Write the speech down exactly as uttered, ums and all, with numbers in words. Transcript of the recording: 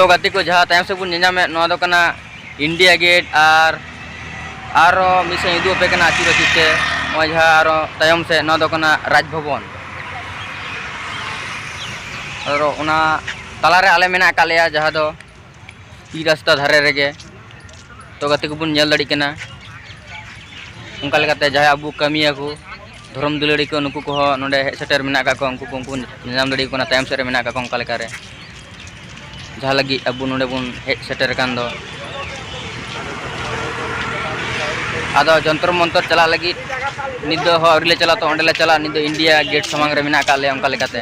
ᱛᱚ ᱜᱟᱛᱮ ᱠᱚ, ᱡᱟᱦᱟᱸ ᱛᱟᱭᱚᱢ ᱥᱮᱫ ᱵᱚᱱ ᱧᱮᱧᱟᱢᱮᱫ, ᱱᱚᱣᱟ ᱫᱚ ᱠᱟᱱᱟ ᱤᱱᱰᱤᱭᱟ ᱜᱮᱴ᱾ ᱟᱨ ᱟᱨᱚ ᱢᱤᱫ ᱥᱮᱫ ᱤᱧ ᱩᱫᱩᱜ ᱟᱯᱮ ᱠᱟᱱᱟ ᱟᱹᱪᱩᱨ ᱟᱹᱪᱩᱨ ᱛᱮ᱾ ᱱᱚᱜᱼᱚᱭ ᱡᱟᱦᱟᱸ ᱟᱨᱚ ᱛᱟᱭᱚᱢ ᱥᱮᱫ, ᱱᱚᱣᱟ ᱫᱚ ᱠᱟᱱᱟ ᱨᱟᱡᱽ ᱵᱷᱚᱵᱚᱱ᱾ ᱟᱨᱚ ᱚᱱᱟ ᱛᱟᱞᱟᱨᱮ ᱟᱞᱮ ᱢᱮᱱᱟᱜ ᱟᱠᱟᱫ ᱞᱮᱭᱟ, ᱡᱟᱦᱟᱸ ᱫᱚ ᱯᱤᱪ ᱨᱟᱥᱛᱟ ᱫᱷᱟᱨᱮ ᱨᱮᱜᱮ᱾ ᱛᱚ ᱜᱟᱛᱮ ᱠᱚᱵᱚᱱ ᱧᱮᱞ ᱫᱟᱲᱮᱭᱟᱜ ᱠᱟᱱᱟ, ᱚᱱᱠᱟ ᱞᱮᱠᱟᱛᱮ ᱡᱟᱦᱟᱸᱭ ᱟᱵᱚ ᱠᱟᱹᱢᱤᱭᱟᱠᱚ, ᱫᱷᱚᱨᱚᱢ ᱫᱩᱞᱟᱹᱲᱤ ᱠᱚ, ᱱᱩᱠᱩ ᱠᱚᱦᱚᱸ ᱱᱚᱰᱮ ᱦᱮᱡ ᱥᱮᱴᱮᱨ ᱢᱮᱱᱟᱜ ᱟᱠᱟᱫ ᱠᱚᱣᱟ᱾ ᱩᱱᱠᱩ ᱠᱚ, ᱩᱱᱠᱩ ᱵᱚᱱ ᱧᱮᱞ ᱧᱟᱢ ᱫᱟᱲᱮᱭᱟᱠᱚ ᱠᱟᱱᱟ, ᱛᱟᱭᱚᱢ ᱥᱮᱫ ᱨᱮ ᱢᱮᱱᱟᱜ ᱟᱠᱟᱫ ᱠᱚᱣᱟ᱾ ᱚᱱᱠᱟ ᱞᱮᱠᱟᱨᱮ ᱡᱟᱦᱟᱸ ᱞᱟᱹᱜᱤᱫ ᱟᱵᱚ ᱱᱚᱰᱮ ᱵᱚᱱ ᱦᱮᱡ ᱥᱮᱴᱮᱨ ᱟᱠᱟᱱ ᱫᱚ᱾ ᱟᱫᱚ ᱡᱚᱱᱛᱚᱨ ᱢᱚᱱᱛᱚᱨ ᱪᱟᱞᱟᱜ ᱞᱟᱹᱜᱤᱫ ᱱᱤᱛ ᱫᱚ ᱦᱚᱸ ᱟᱹᱣᱨᱤ ᱞᱮ ᱪᱟᱞᱟᱜᱼᱟ, ᱛᱚ ᱚᱸᱰᱮ ᱞᱮ ᱪᱟᱞᱟᱜᱼᱟ᱾ ᱱᱤᱛ ᱫᱚ ᱤᱱᱰᱤᱭᱟ ᱜᱮᱴ ᱥᱟᱢᱟᱝ ᱨᱮ ᱢᱮᱱᱟᱜ ᱟᱠᱟᱫ ᱞᱮᱭᱟ᱾ ᱚᱱᱠᱟ ᱞᱮᱠᱟᱛᱮ